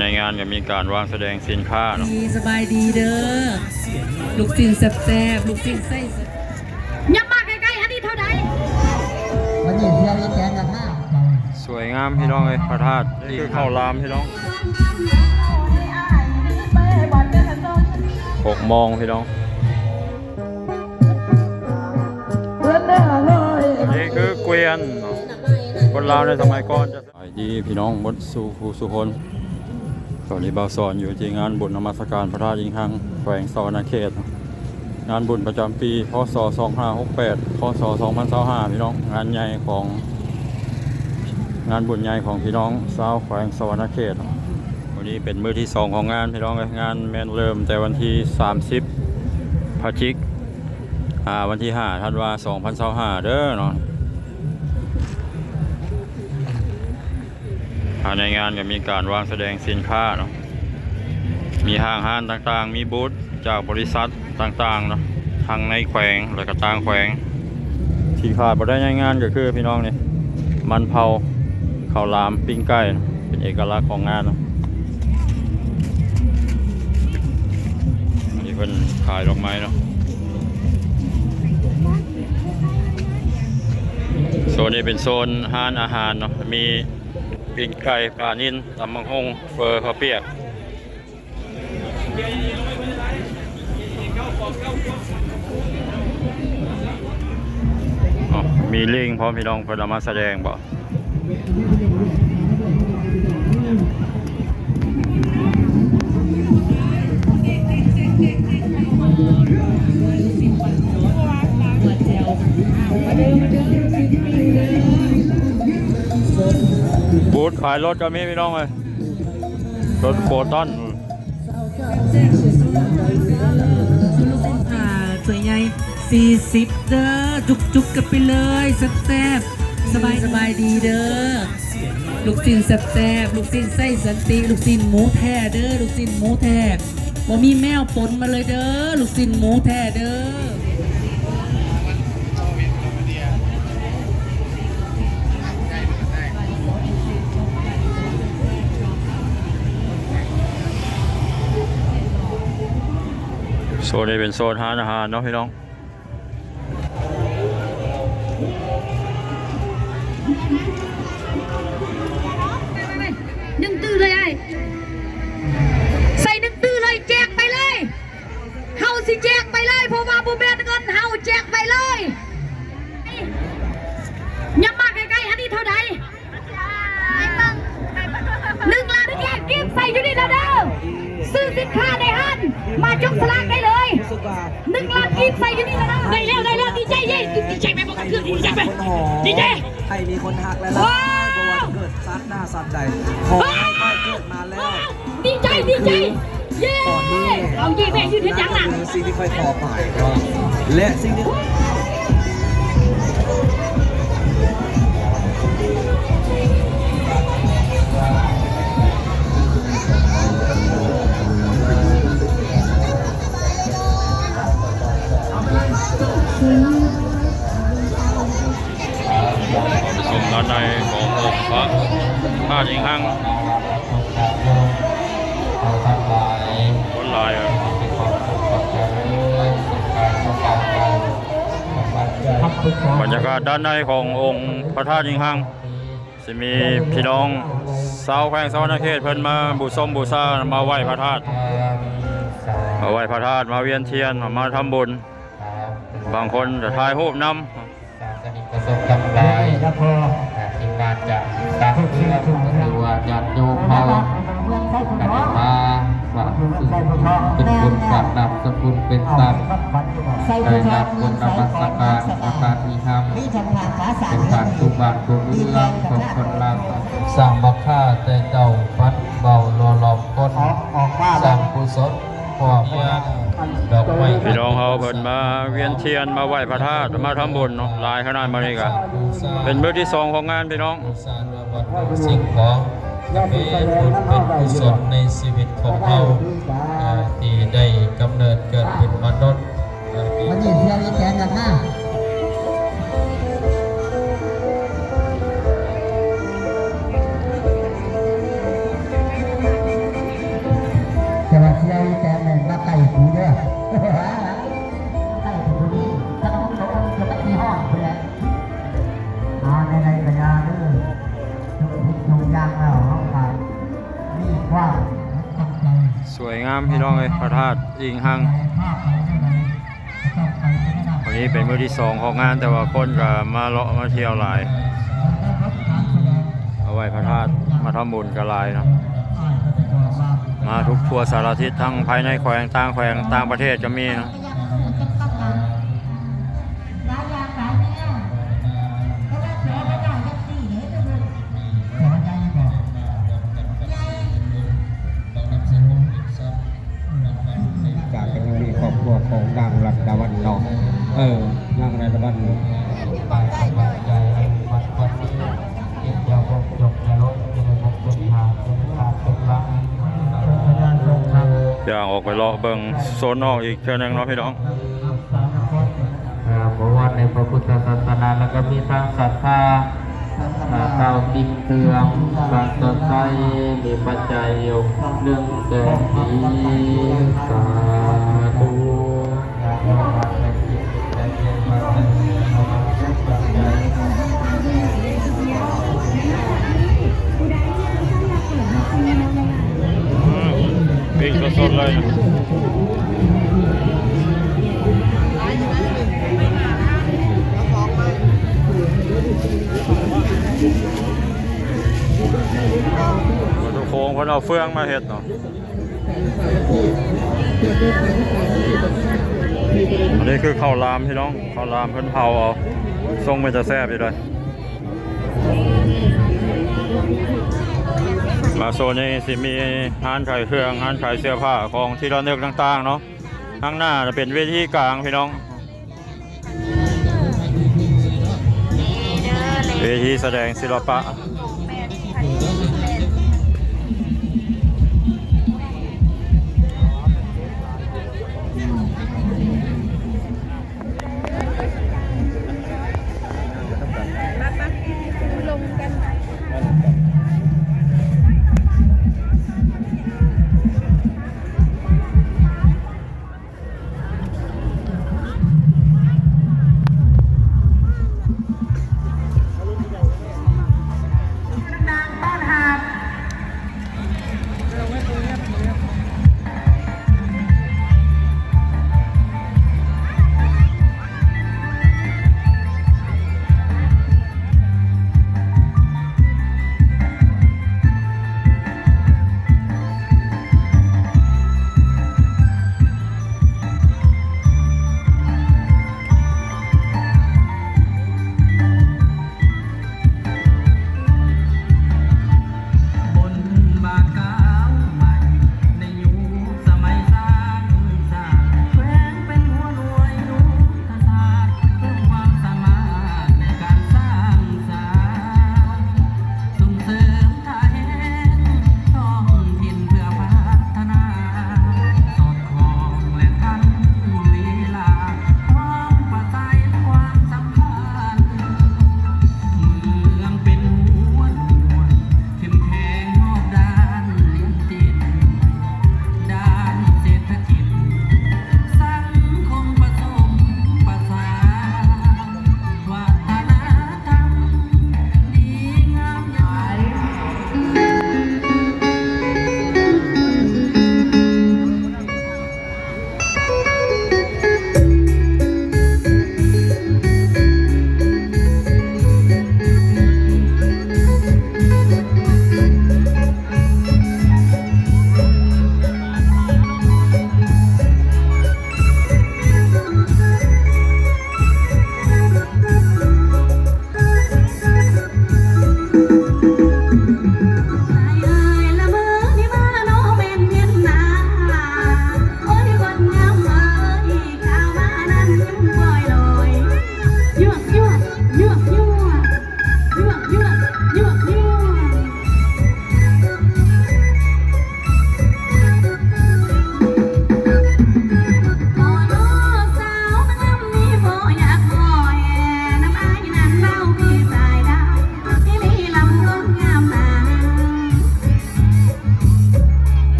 ໃນງານກໍມີການວາງສະແດງສິນຄ້າເນາະ. ສະບາຍດີເດີ ລູກຊີ້ນແຊບໆ ລູກຊີ້ນໄສ້ ຍັບມາໃກ້ໆ ອັນນີ້ເທົ່າໃດ? ສວຍງາມພີ່ນ້ອງເອີຍ ພະທາດ ນີ້ຄືເຂົ້າຫຼາມພີ່ນ້ອງ ຫົກໂມງພີ່ນ້ອງ ນີ້ຄືເກວຽນເນາະ ຄົນລາວໃນສະໄໝກ່ອນຈະ ສະບາຍດີພີ່ນ້ອງໝົດສູ່ຜູ້ສູ່ຄົນ. ຕອນນີ້ບ່າວສອນຢູ່ທີ່ງານບຸນນະມັດສະການພະທາດອິງຮັງ ແຂວງສະຫວັນນະເຂດ ງານບຸນປະຈຳປີ ພ.ສ. ສອງພັນຫ້າຮ້ອຍຫົກສິບແປດ ພ.ສ. ສອງພັນຊາວຫ້າ ພີ່ນ້ອງ ງານໃຫຍ່ຂອງ ງານບຸນໃຫຍ່ຂອງພີ່ນ້ອງຊາວແຂວງສະຫວັນນະເຂດ. ມື້ນີ້ເປັນມື້ທີສອງຂອງງານພີ່ນ້ອງເອີຍ ງານແມ່ນເລີ່ມແຕ່ວັນທີສາມສິບ ພະຈິກ ອ່າ ວັນທີຫ້າ ທັນວາ ສອງພັນຊາວຫ້າ ເດີເນາະ. ພາຍໃນງານກໍມີການວາງສະແດງສິນຄ້າເນາະ ມີຫ້າງຮ້ານຕ່າງໆ ມີບູດຈາກບໍລິສັດຕ່າງໆເນາະ ທັງໃນແຂວງ ແລະກໍຕ່າງແຂວງ. ທີ່ຂາດບໍ່ໄດ້ໃນງານກໍຄືພີ່ນ້ອງນີ້ ມັນເຜົາ ເຂົ້າຫຼາມ ປີ້ງໄກ່ ເປັນເອກະລັກຂອງງານເນາະ. ອັນນີ້ເພິ່ນຂາຍດອກໄມ້ເນາະ. ໂຊນນີ້ເປັນໂຊນຮ້ານອາຫານເນາະ ມີປີ້ງໄກ່ ປານິນ ຕຳບັກຫຸ່ງ ເຝີ ເຂົ້າປຽກ. ອໍ ມີລິ້ງພ້ອມພີ່ນ້ອງ ເພິ່ນເອົາມາສະແດງບໍ? ບູດຂາຍລົດກໍມີພີ່ນ້ອງເອີຍ ລົດໂບຕອນ. ແຊບໆ ເດີ ລູກຊີ້ນ ອ່າ ຖ້ວຍໃຫຍ່ສີ່ສິບເດີ ຈຸກໆກັນໄປເລີຍ ແຊບໆ. ສະບາຍ ສະບາຍດີເດີ ລູກຊີ້ນແຊບໆ ລູກຊີ້ນໄຊສັນຕິ ລູກຊີ້ນໝູແທ້ເດີ ລູກຊີ້ນໝູແທ້ ບໍ່ມີແມວປົນມາເລີຍເດີ ລູກຊີ້ນໝູແທ້ເດີ. ໂຊນນີ້ເປັນໂຊນຮ້ານອາຫານເນາະພີ່ນ້ອງ. ໜຶ່ງຕື້ເລີຍອ້າຍ ໃສ່ໜຶ່ງຕື້ເລີຍ ແຈກໄປເລີຍ. ເຮົາຊິແຈກໄປເລີຍ ເພາະວ່າບໍ່ແມ່ນເງິນເຮົາ ແຈກໄປເລີຍ. ຍັບມາໃກ້ໆ ອັນນີ້ເທົ່າໃດ? ໜຶ່ງລ້ານ ໜຶ່ງລ້ານກີບ ໃສ່ຢູ່ນີ້ແລ້ວເດີ ຊື້ສິນຄ້າໃນຮ້ານ ມາຈົກສະຫຼາກໄດ້ເລີຍ ໜຶ່ງລ້ານກີບ ໃສ່ຢູ່ນີ້ແລ້ວເດີ. ໄດ້ແລ້ວ ໄດ້ແລ້ວ ດີໃຈເດ້ ດີໃຈໄປບໍ່ກັບເຄື່ອງ ດີໃຈໄປ ດີໃຈ. ໃຫ້ມີຄົນຮັກແລະລັກ ບໍ່ວ່າຈະເກີດຊາດໜ້າຊາດໃດ ຂໍໃຫ້ຂ້ອຍເກີດມາແລ້ວ ດີໃຈ ດີໃຈ ເຢ້ ເອົາເຢ້ ແມ່ຢືນເຮັດຫຍັງນະ? ສິ່ງທີ່ຂ້ອຍຂໍໄປເນາະ ແລະ ສິ່ງທີ່ ຊົມດ້ານໃນຂອງອົງພະທາດອີກຄັ້ງ ຄົນຫຼາຍ ບັນຍາກາດດ້ານໃນຂອງອົງພະທາດອີກຄັ້ງ ຊິມີພີ່ນ້ອງຊາວແຂວງສະຫວັນນະເຂດ ເພິ່ນມາບູຊົມບູຊາ ມາໄຫວ້ພະທາດ ມາໄຫວ້ພະທາດ ມາວຽນທຽນ ມາທຳບຸນ ບາງຄົນກໍຖ່າຍຮູບນຳ ສາສະນິກະຊົນທັງຫຼາຍ ທີ່ມາຈາກຕ່າງເມືອງ ຫຼືວ່າຍາດໂຍມເຮົາ ກໍໄດ້ມາຝາກຊື່ເປັນບຸນ ຝາກນາມສະກຸນເປັນສັກ ໄດ້ມາບຸນນະມັດສະການພະທາດອີກຄັ້ງ ເປັນການສູ່ບ້ານສູ່ເມືອງຂອງຄົນລາວ ສ້າງບັກຂ້າແຕ່ເຈົ້າ ປັດເບົາຫຼໍ່ຫຼອມຄົນ ສ້າງກຸສົນ ພໍ່ເມຍ ດອກໄມ້ ພີ່ນ້ອງເຮົາເພິ່ນມາວຽນທຽນ ມາໄຫວ້ພະທາດ ມາທຳບຸນເນາະ ຫຼາຍຂະໜາດ. ມື້ນີ້ກະເປັນມື້ທີສອງຂອງງານ ພີ່ນ້ອງ ສິ່ງຂອງ ເປັນບຸນເປັນກຸສົນໃນຊີວິດຂອງເຮົາ ເອີ ທີ່ໄດ້ກຳເນີດເກີດເປັນມະນຸດ ມາຍິງສຽງອີແຕນກັນມາ. ສວຍງາມພີ່ນ້ອງເອີຍ ພະທາດອີງຮັງ. ວັນນີ້ເປັນມື້ທີສອງຂອງງານ ແຕ່ວ່າຄົນກໍມາເລາະມາທ່ຽວຫຼາຍ ມາໄຫວ້ພະທາດ ມາທຳບຸນກໍຫຼາຍເນາະ. ມາທຸກທົ່ວສາລະທິດ ທັງພາຍໃນແຂວງ ຕ່າງແຂວງ ຕ່າງປະເທດກໍມີເນາະ. ຫຼາຍຢ່າງຫຼາຍແນວ ແຕ່ວ່າຂໍບໍ່ໄດ້ຈັກຊີ້ເດ້ທຸກຄົນ. ຂໍໃຫຍ່ບໍ່? ໃຫຍ່. ກະເປັນເລື່ອງໃນຄອບຄົວຂອງນາງລັດດາວັນເນາະ. ເອີ ນາງລັດດາວັນ ຢູ່ບ່ອນໃດເດີ? ຢ່າງອອກໄປເລາະເບິ່ງໂຊນນອກອີກເທື່ອໜຶ່ງເນາະພີ່ນ້ອງ. ເອີ ເມື່ອວານໃນພະພຸດທະສາສະໜາ ແລ້ວກໍມີທັງສັດທາ ເອີ ຊາວກິນເຄື່ອງ ການຊົດໃຊ້ ມີປັດໄຈຢູ່ ໜຶ່ງແສນກີບ ສາທຸ. ອືມ ປີ້ງສົດໆເລີຍ. ໂອ້ ໂຄງເພິ່ນເອົາເຟືອງມາເຮັດເນາະ. ອັນນີ້ຄືເຂົ້າຫຼາມພີ່ນ້ອງ ເຂົ້າຫຼາມເພິ່ນເຜົາເອົາ ຊົງເປັນຕາແຊບຢູ່ເດ້. ມາໂຊນນີ້ຊິມີຮ້ານຂາຍເຄື່ອງ ຮ້ານຂາຍເສື້ອຜ້າ ຂອງທີ່ລະນຶກຕ່າງໆເນາະ. ທາງໜ້າຈະເປັນເວທີກາງພີ່ນ້ອງ ເວທີສະແດງສິລະປະ. ມາ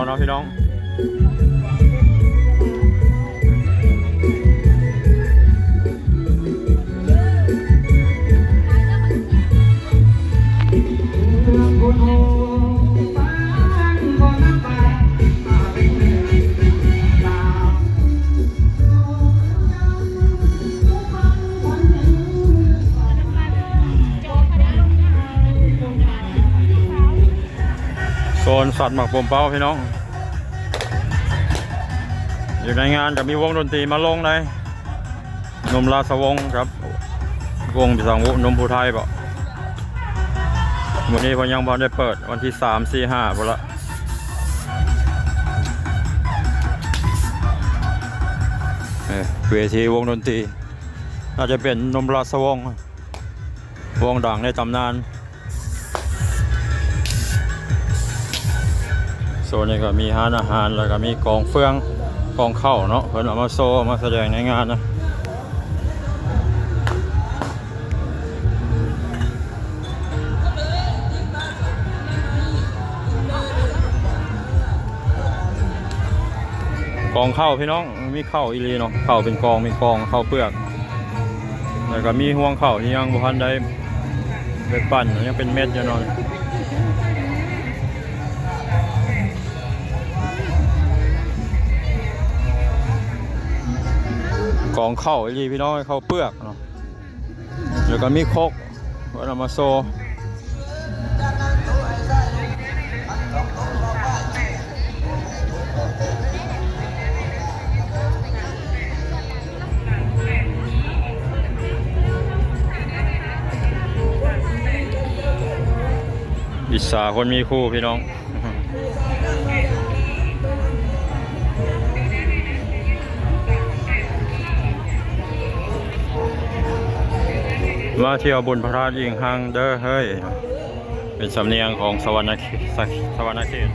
ເນາະພີ່ນ້ອງ. ໂຊນສັດໝາກປົມເປົ້າພີ່ນ້ອງ. ຢູ່ໃນງານກໍມີວົງດົນຕີມາລົງໄດ້ ໜຸ່ມລາຊະວົງກັບວົງພິສັງວະ ໜຸ່ມຜູ້ໄທບໍ. ມື້ນີ້ເພິ່ນຍັງບໍ່ໄດ້ເປີດ ວັນທີສາມ ສີ່ ຫ້າພຸ້ນລະ. ເອີ ເວທີວົງດົນຕີ ໜ້າຈະເປັນໜຸ່ມລາຊະວົງ ວົງດັງໃນຕຳນານ. ໂຊນນີ້ກໍມີຮ້ານອາຫານ ແລ້ວກໍມີກອງເຟືອງ ກອງເຂົ້າເນາະ ເພິ່ນເອົາມາໂຊ ເອົາມາສະແດງໃນງານນະ. ກອງເຂົ້າພີ່ນ້ອງ ມີເຂົ້າອີ່ຫຼີເນາະ ເຂົ້າເປັນກອງເປັນກອງ ເຂົ້າເປືອກ ແລ້ວກໍມີຮວງເຂົ້າທີ່ຍັງບໍ່ທັນໄດ້ໄປປັ່ນ ຍັງເປັນເມັດຢູ່ເນາະ. ກອງເຂົ້າອີ່ຫຼີພີ່ນ້ອງ ເຂົ້າເປືອກເນາະ. ແລ້ວກໍມີຄົກ ເພິ່ນເອົາມາໂຊ. ອິດສາຄົນມີຄູ່ພີ່ນ້ອງ. ມາທ່ຽວບຸນພະທາດອີງຮັງເດີເຮີ້ຍ ເປັນສຳນຽງຂອງສະຫວັນນະເຂດ ສະ ສະຫວັນນະເຂດ.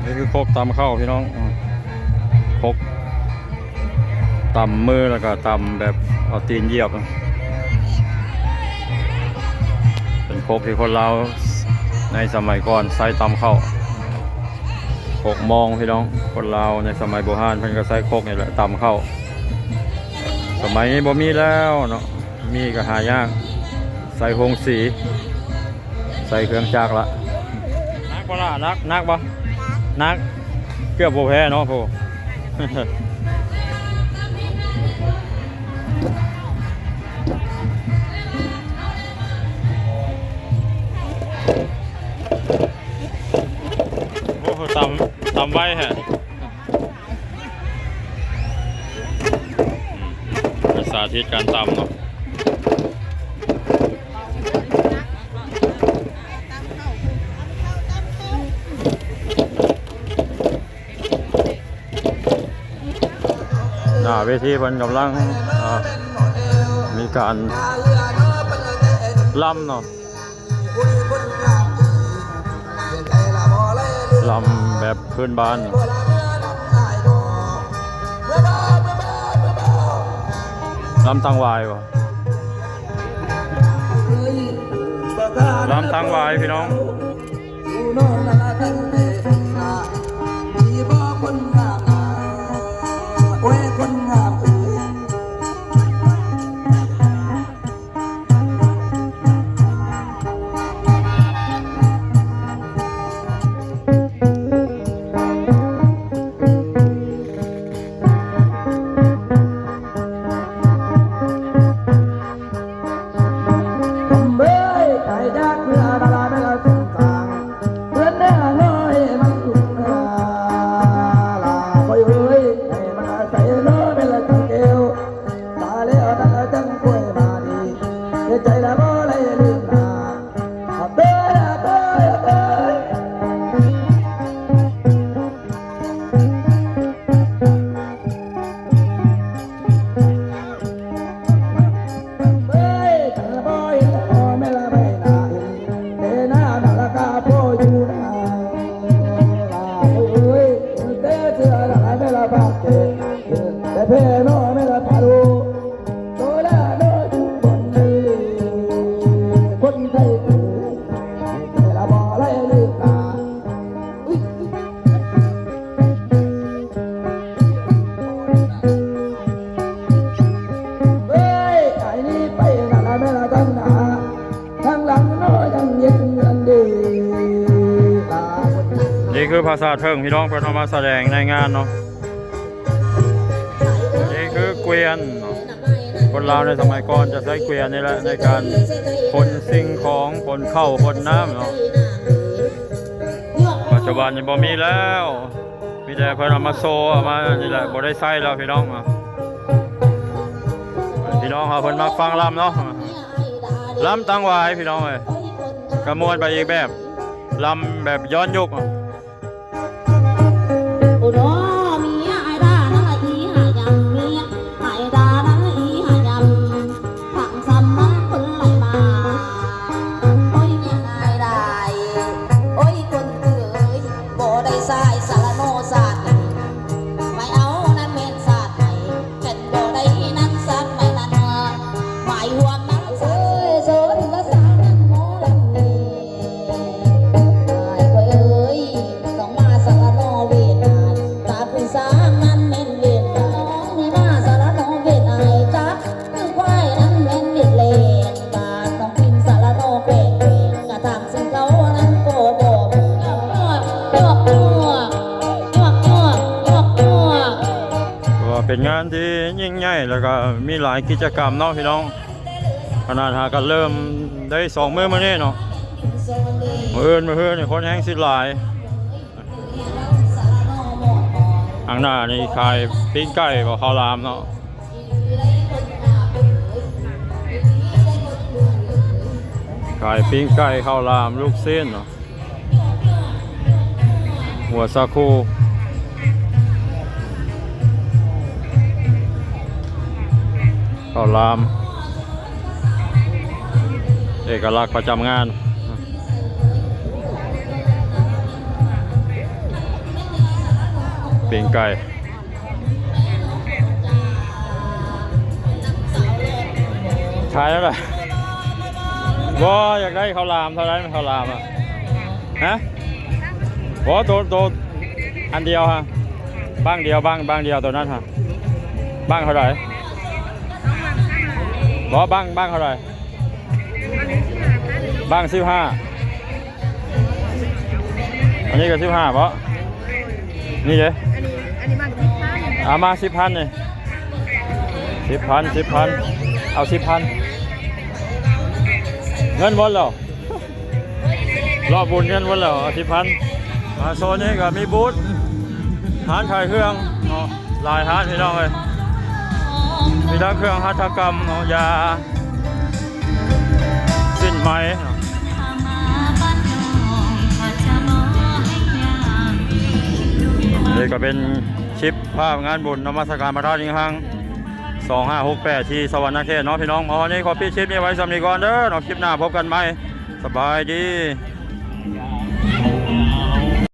ນີ້ຄືຄົກຕຳເຂົ້າພີ່ນ້ອງ ຄົກຕຳມື ແລ້ວກໍຕຳແບບເອົາຕີນຢຽບ ເປັນຄົກທີ່ຄົນລາວໃນສະໄໝກ່ອນໃຊ້ຕຳເຂົ້າ. ຄົກມອງພີ່ນ້ອງ ຄົນລາວໃນສະໄໝບູຮານເພິ່ນກໍໃຊ້ຄົກນີ້ແຫຼະຕຳເຂົ້າ. ສະໄໝນີ້ບໍ່ມີແລ້ວເນາະ ມີກໍຫາຍາກ ໃສ່ໂຮງສີ ໃສ່ເຄື່ອງຈັກລະ. ໜັກບໍ່ລະ? ໜັກ ໜັກບໍ່? ໜັກ ເກືອບບໍ່ແພ້ເນາະ ໂພ. ໂອ້ ຕຳ ຕຳໄວແທ້. ອືມ ສາທິດການຕຳເນາະ. ໜ້າເວທີເພິ່ນກຳລັງ ເອີ ມີການລຳເນາະ. ລຳແບບພື້ນບ້ານ ລຳທາງຫວາຍບໍ? ລຳທາງຫວາຍພີ່ນ້ອງ. ແຕ່ແພ້ນ້ອຍແມ່ນລະພາໂລ ໂຕລາໂດຍທຸກຄົນເລີຍ ຄົນໄທເອີຍ ແຕ່ລະບໍ່ໄດ້ລືມໜ້າ ເອີຍ ໄອ້ນີ້ໄປນັ້ນລະແມ່ນລະທາງໜ້າ ທາງຫຼັງນ້ອຍຍັງເຮັດເຮືອນເດ້ ນີ້ຄືພາສາເທິງ ພີ່ນ້ອງເພິ່ນເອົາມາສະແດງໃນງານເນາະ. ນີ້ຄືເກວຽນເນາະ ຄົນລາວໃນສະໄໝກ່ອນຈະໃຊ້ເກວຽນນີ້ແຫຼະ ໃນການຂົນສິ່ງຂອງ ຂົນເຂົ້າ ຂົນນ້ຳເນາະ. ປັດຈຸບັນນີ້ບໍ່ມີແລ້ວ ມີແຕ່ເພິ່ນເອົາມາໂຊ ເອົາມານີ້ແຫຼະ ບໍ່ໄດ້ໃຊ້ແລ້ວພີ່ນ້ອງ. ພີ່ນ້ອງເຮົາເພິ່ນມັກຟັງລຳເນາະ ລຳຕັງຫວາຍພີ່ນ້ອງເອີຍ ກະມ່ວນໄປອີກແບບ ລຳແບບຍ້ອນຍຸກ. ໂອ້ ນອ ເມຍອ້າຍດານະ ອີຫາຍຳ ເມຍອ້າຍດານະ ອີຫາຍຳ ທັງສາມຄົນໄລ່ມາ ໂອ້ຍ ເມຍອ້າຍດາ ໂອ້ຍ ຄົນເອີຍ ບໍ່ໄດ້ສາຍສາລະໂນຊາດ ໄປເອົານັ້ນແມ່ນຊາດໃໝ່ ແມ່ນບໍ່ໄດ້ນັ້ນຊາດໃໝ່ນັ້ນ ໝາຍຮວມນັ້ນຊາດ ເອີຍ ໂສນລະສາວນັ້ນໝໍລຳນີ້ ອ້າຍຂ້ອຍເອີຍ ຕ້ອງມາສາລະນໍເວນນາຍ ຕາຜູ້ສາງນັ້ນແມ່ນເວນນາຍ ນ້ອງນີ້ມາສາລະນໍເວນນາຍ ຈັບຄືຄວາຍນັ້ນແມ່ນເວນແລນ ກາດນ້ອງພິມສາລະນໍແຂວງແຂວງ ກະທາງຊິງເຂົານັ້ນກໍບໍ່ມີ ຍອກ ຍອກ ຍອກ ຍອກ ຍອກ ຍອກ ຍອກ ຍອກ ຍອກ ຖືວ່າເປັນງານທີ່ຍິ່ງໃຫຍ່ ແລ້ວກໍມີຫຼາຍກິດຈະກຳເນາະພີ່ນ້ອງ. ຂະໜາດຫາກະເລີ່ມໄດ້ສອງມື້ມື້ນີ້ເນາະ ມື້ອື່ນ ມື້ຮືນີ້ຄົນແຮ່ງຊິຫຼາຍ. ຂ້າງໜ້ານີ້ຂາຍປີ້ງໄກ່ບໍ່ ເຂົ້າຫຼາມເນາະ ຂາຍປີ້ງໄກ່ ເຂົ້າຫຼາມ ລູກຊີ້ນເນາະ. ຫົວສາຄູ ເຂົ້າຫຼາມ ເອກະລັກປະຈຳງານ ປີ້ງໄກ່. ຂາຍເທົ່າໃດ? ບໍ່ ຢາກໄດ້ເຂົ້າຫຼາມ ເທົ່າໃດເຂົ້າຫຼາມອະ? ຮະ? ບໍ່ ໂຕ ໂຕ ອັນດຽວຮະ ບັ້ງດຽວ ບັ້ງ ບັ້ງດຽວໂຕນັ້ນຮະ ບັ້ງເທົ່າໃດ? ບໍ່ ບັ້ງ ບັ້ງເທົ່າໃດ? ບັ້ງສິບຫ້າ ອັນນີ້ກໍສິບຫ້າບໍ? ນີ້ເດ້ ອັນນີ້ ອັນນີ້ບັ້ງສິບພັນ ເອົາມາສິບພັນນີ້ ສິບພັນ ສິບພັນ ເອົາສິບພັນ ເງິນໝົດແລ້ວ ລອບບຸນເງິນໝົດແລ້ວ ເອົາສິບພັນ. ມາໂຊນນີ້ກໍມີບູດ ຮ້ານຂາຍເຄື່ອງເນາະ ຫຼາຍຮ້ານພີ່ນ້ອງເອີຍ ມີທັງເຄື່ອງຫັດຖະກຳເນາະ ຢາ ສິ້ນໄໝເນາະ. ນີ້ກໍເປັນຄລິບພາບງານບຸນນະມັດສະການພະທາດຫິງຮັງ ສອງຫ້າຫົກແປດ ທີ່ສະຫວັນນະເຂດເນາະພີ່ນ້ອງ. ເອົາ ວັນນີ້ຂໍປິດຄລິບນີ້ໄວ້ສ່ຳນີ້ກ່ອນເດີເນາະ ຄລິບໜ້າພົບກັນໃໝ່ ສະບາຍດີ.